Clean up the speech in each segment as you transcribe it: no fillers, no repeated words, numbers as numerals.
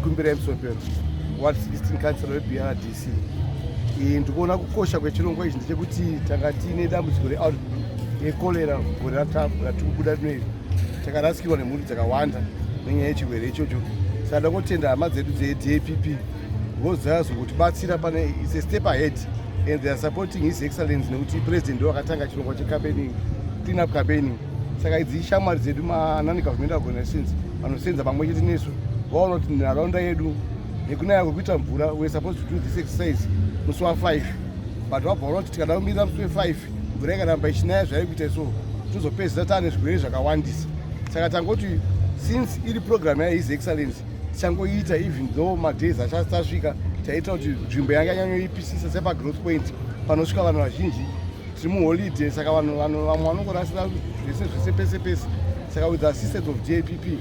Kumbirai Musopero, Ward 16 Council weBRDC. Ndikuona kukosha kwechirongwa ichi ndechekuti tanga tiine dambudziko recholera gore ratiri kubuda rino iri. Takarasikirwa nemhuri dzakawanda nenyaya yechirwere ichocho. Saka ndangotenda hama dzedu dzeDAPP because dzakazotibatsira pane, it's a step ahead and they are supporting His Excellence nekuti President ndo akatanga chirongwa checampaigning, clean up campaigning. Saka idzi ishamwari dzedu, ma-non-governmental organizations vanosenza pamwe chete nesu, vaona kuti nharaunda yedu nekunaya kwekuita mvura, we supposed to do this exercise musi wa5, but vabva vaona kuti tikada kumirira musi we5, mvura ikaramba ichinaya zvairi kuita so, tozopedzisa taane zvirwere zvakawandisa. Saka tangoti since iri program yaHis Excellence, tichangoita even though madays achati tasvika. Taita kuti nzvimbo yanga yanyanyoipisisa sepagrowth point panosvika vanhu vazhinji. Tiri muholiday, saka vanhu vamwe vanongorasira zvese zvese pese pese. Saka with the assistance of DAPP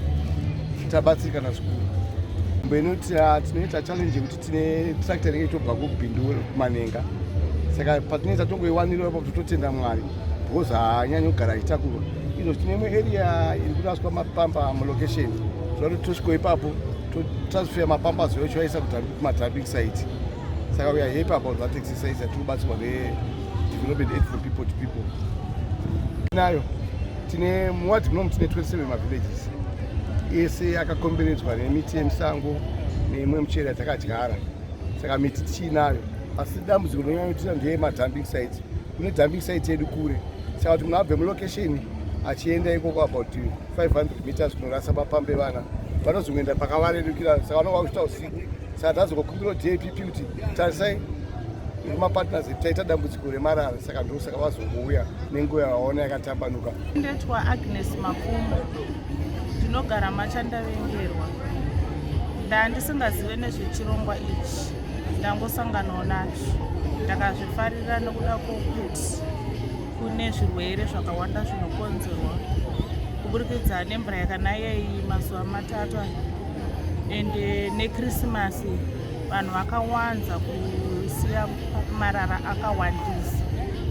tabatsirikana zvikuru. Nzvimbo inoti tinoita challenge yekuti tine tractor inenge ichitobva kuBindura, kuManenga. Saka patinoita tongoiwanirawo ipapo, tototenda Mwari because haanyanyi kugara achitakurwa. Izvo tine imwe area iri kuraswa mapamper mulocation, toda kuti tosviko ipapo totransfer mapampers yacho aisa kumadumping site. Saka we are happy about that exercise yatiri kubatsirwa nedevelopment aid from people to people nayo. Tine muwadhi munomu tine 27 mavillages, ese akakomberedzwa nemiti yemisango neimwe michero yatakadyara. Saka miti tichiinayo, asi dambudziko rinonyanya ndeyemadumping site. Kune dumping site yedu kure, saka kuti munhu abve mulocation achienda ikoko about 500 meters kunorasa mapamper evana, vanozongoenda pakavarerukira. Saka vanonga vakuita usiku. Saka tazongokumbira DAPP kuti tarisai mapartners edu, taita dambudziko remarara. Saka ndosaka vazongouya nenguva yavaona yakatambanuka. Ndetwa Agnes Mapfumo, ndinogara Machandavengerwa. Ndandisingazive nezvechirongwa ichi, ndangosanganawo nacho, ndakazvifarira nekuda kwokuti kune zvirwere zvakawanda zvinokonzerwa kuburikidza nemvura yakanaya iyi mazuva 3 aya. Ende neKrisimasi vanhu vakawanza kusiya marara akawandisa.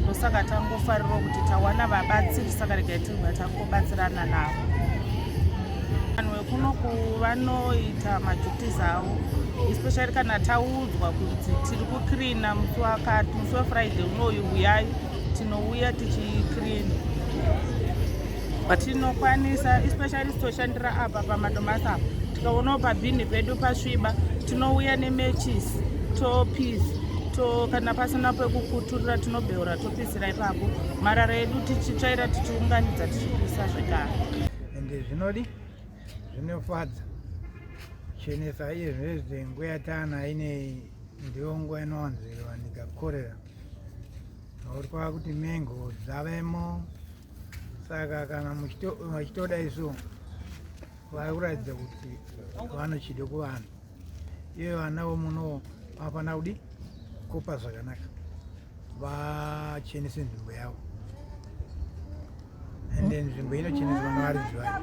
Ndosaka tangofarirawo kuti tawana vabatsiri, saka regai tibva tangobatsirana navo. Vanhu vekunoku vanoita maduties avo, especially kana taudzwa kunzi tiri kucleana musi wakati, musi weFriday unoyu uyai, tinouya tichicleana. Tinokwanisa, especially toshandira apa pamadomasi apa, tikaonawo pabhini pedu pasviba, tinouya nemachis topisa to kana pasina pekukuturira, tinobheura topisira ipapo marara edu, tichitsvaira, tichiunganidza, tichipisa zvekare. Ende zvinodi zvinofadza chenesa. Iye zvinezvi nguva yataana ine ndiyo nguva inowanzowanika korera, nokuti kwava kuti mengo dzavemo. Saka kana vachitoda isu, vari kuratidza kuti vanochido kuvanhu. Iye vana vomuno vanofanira kudi kupa zvakanaka, vachenese nzvimbo yavo, ende nzvimbo inocheneswa nevaridzi vayo.